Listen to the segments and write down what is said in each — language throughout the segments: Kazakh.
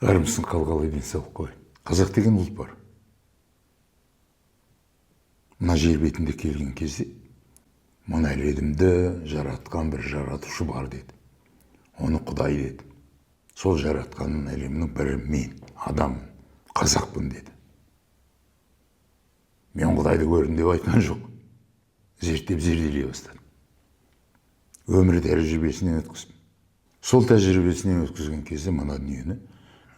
Армысың, қалғалай, денсаулық қалай? Қазақ деген ұлт бар. Мына жер бетінде келген кезде мына әлемді жаратқан бір жаратушы бар деді. Оны Құдай деді. Сол жаратқан әлемнің бірі мен, адаммын, қазақпын деді. Мен Құдайды көрдім деп айтқан жоқ. Зерттеп, зерделей бастадым. Өмір тәжірибесінен өткіздім. Сол тәжірибесінен өткізген кезде мына дүниені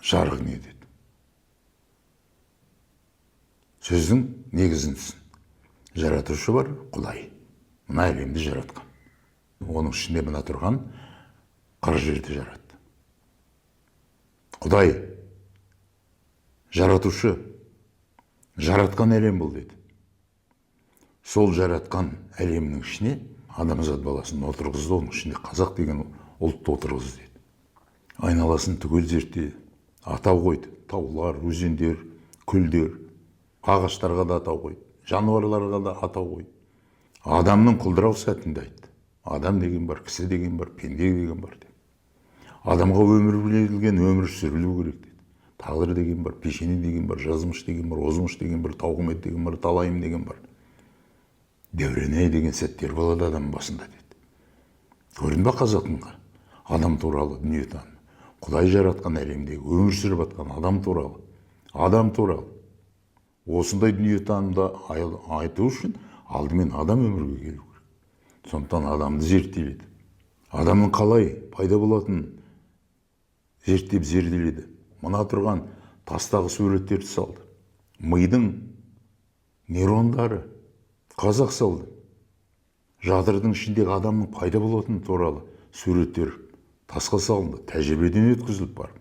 жарық дүние деді. Сөздің негізін түсін. Жаратушы бар, Құдай. Мына әлемді жаратқан. Оның ішінде мына тұрған қара жерді жаратты. Құдай жаратушы, жаратқан әлем бұл деді. Сол жаратқан әлемнің ішіне адамзат баласын отырғызды, оның ішінде қазақ деген ұлтты отырғызды деді. Айналасын түгел зерттеді, атау қойды. Таулар, өзендер, көлдер, ағаштарға да атау қойды, жануарларға да атау қойды. Адамның құлдырау сәтінде айтты. Адам деген бар, кісі деген бар, пенде деген бар деп. Адамға өмір берілген, өмір сүрілу керек деді. Тағдыр деген бар, пешене деген бар, жазмыш деген бар, озмыш деген бар, тауқымет деген бар, талайым деген бар. Дәурен деген сәттер болады адам басында деді. Көрдің ба қазақтың адам туралы дүниетанымы? Құдай жаратқан әлемдегі өмір сүріп жатқан адам туралы, адам туралы. Осындай дүниетанымды айту үшін алдымен адам өмірге келу керек. Сондықтан адамды зерттеледі. Адамның қалай пайда болатынын зерттеп зерделеді. Мына тұрған тастағы суреттерді салды. Мидың нейрондары қазақ салды. Жатырдың ішіндегі адамның пайда болатыны туралы суреттер тасқа салынды, тәжірибеден өткізіліп барып.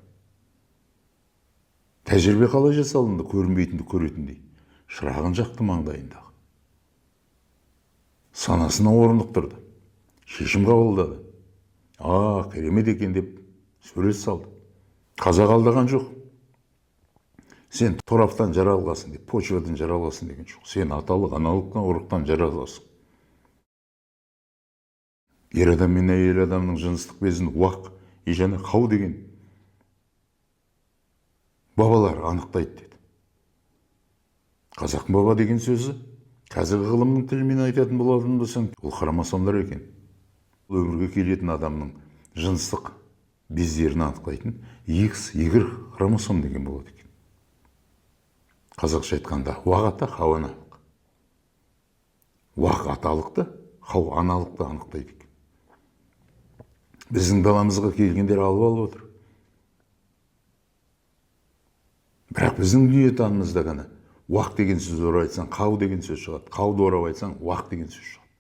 Тәжірибе қалай жасалынды? Көрінбейтінді көретіндей. Шырағын жақты маңдайындағы. Санасына орнықтырды. Шешім қабылдады. А, керемет екен деп сурет салды. Қазақ алдаған жоқ. Сен тораптан жаралғасың деп, почвадан жаралғасың деген жоқ. Сен аталық, аналықтан, ұрықтан жаралғасың. Ер адам мен әйел адамның жыныстық безін уақ и және қау деген бабалар анықтайды деді. Қазақтың баба деген сөзі қазіргі ғылымның тілімен айтатын болатын болсаң, ол хромосомдар екен. Өмірге келетін адамның жыныстық бездерін анықтайтын X, Y хромосом деген болады екен. Қазақша айтқанда, уақ ата, хау аналық. Уақ аталықты, хау аналықты анықтайды екен. Біздің даламызға келгендер алып алып отыр. Бірақ біздің дүниетанымызда ғана уақ деген сөз орап айтсаң, қау деген сөз шығады. Қауды орап айтсаң, уақ деген сөз шығады.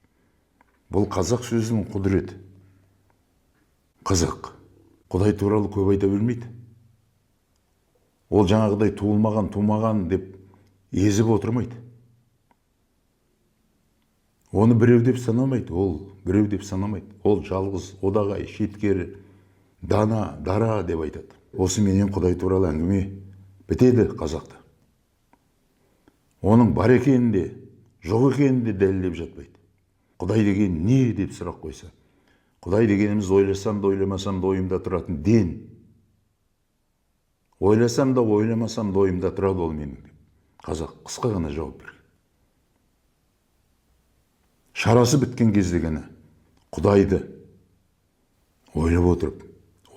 Бұл қазақ сөзінің құдіреті. Қазақ Құдай туралы көп айта бермейді. Ол жаңағыдай туылмаған, тумаған деп езіп отырмайды. Оны біреу деп санамайды, ол біреу деп санамайды. Ол жалғыз, одағай, шеткері, дана, дара деп айтады. Осы менен Құдай туралы әңгіме бітеді қазақта. Оның бар екенін де, жоқ екенін де дәлелдеп жатпайды. Құдай деген не деп сұрақ қойса, Құдай дегеніміз ойласам да, ойламасам да ойымда тұратын ден. Ойласам да, ойламасам да ойымда тұрады ол менің деп. Қазақ қысқа ғана жауап берген. Шарасы біткен кезде ғана Құдайды ойлап отырып,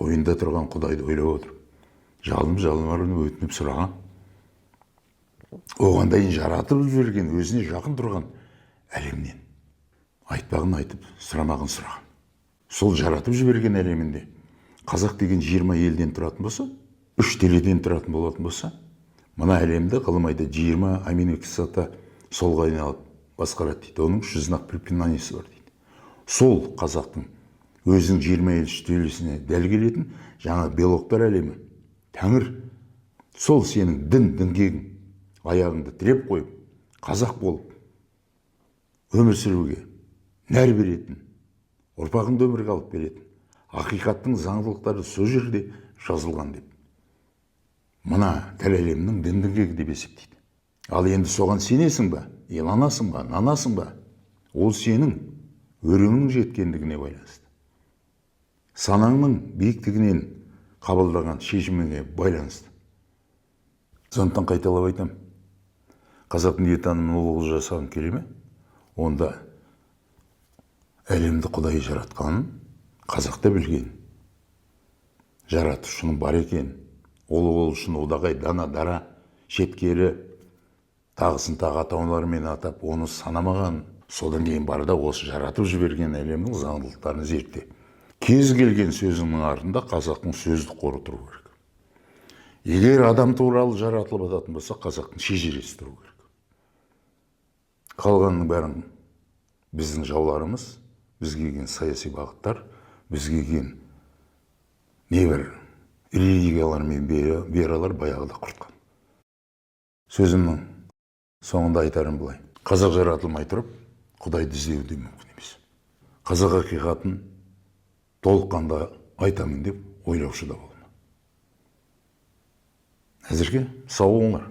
ойында тұрған Құдайды ойлап отырып, жалынып жалбарынып өтініп сұраған. Оған дейін жаратып жіберген, өзіне жақын тұрған әлемнен айтпағын айтып, сұрамағын сұраған. Сол жаратып жіберген әлемінде қазақ деген 20 елден тұратын болса, үш деледен тұратын болатын болса, мына әлемді ғылым айтады, 20 аминокислота солға айналып басқарады дейді. Оның 300 нақ предписаниесі бар дейді. Сол қазақтың өзінің 20 ел үш делесіне дәл келетін жаңа белоктар әлемі, тәңір, сол сенің дін діңгегің, аяғыңды тіреп қойып, қазақ болып өмір сүруге нәр беретін, ұрпағыңды өмірге алып беретін ақиқаттың заңдылықтары сол жерде жазылған деп. Мына тірі әлемнің дін діңгегі деп есептейді. Ал енді соған сенесің ба, иланасың ба, нанасың ба, ол сенің өреңнің жеткендігіне байланысты. Санаңның биіктігінен Қабылдаған шешіміңе байланысты. Сондықтан қайталап айтамын: қазақ дүниетанымын ұлы жасағың келе ме? Онда әлемді Құдай жаратқанын қазақ та білген, жаратушының бар екенін, ол үшін одағай, дана, дара, шеткері, тағысын тағы атаулармен атап, оны санамаған. Содан кейін бар да, осы жаратып жіберген әлемнің заңдылықтарын зертте. Кез келген сөзіңнің артында қазақтың сөздік қоры тұру керек. Егер адам туралы жаратылып жататын болса, қазақтың шежіресі тұру керек. Қалғанның бәрін біздің жауларымыз, бізге келген саяси бағыттар, бізге келген небір религиялар мен вералар баяғыда құртқан. Сөзімнің соңында айтарым былай: қазақ жаратылмай тұрып, Құдайды іздеу де мүмкін емес. Қазақ ақиқатын толыққанды айтамын деп ойлаушы да болма. Әзірге сау болыңдар.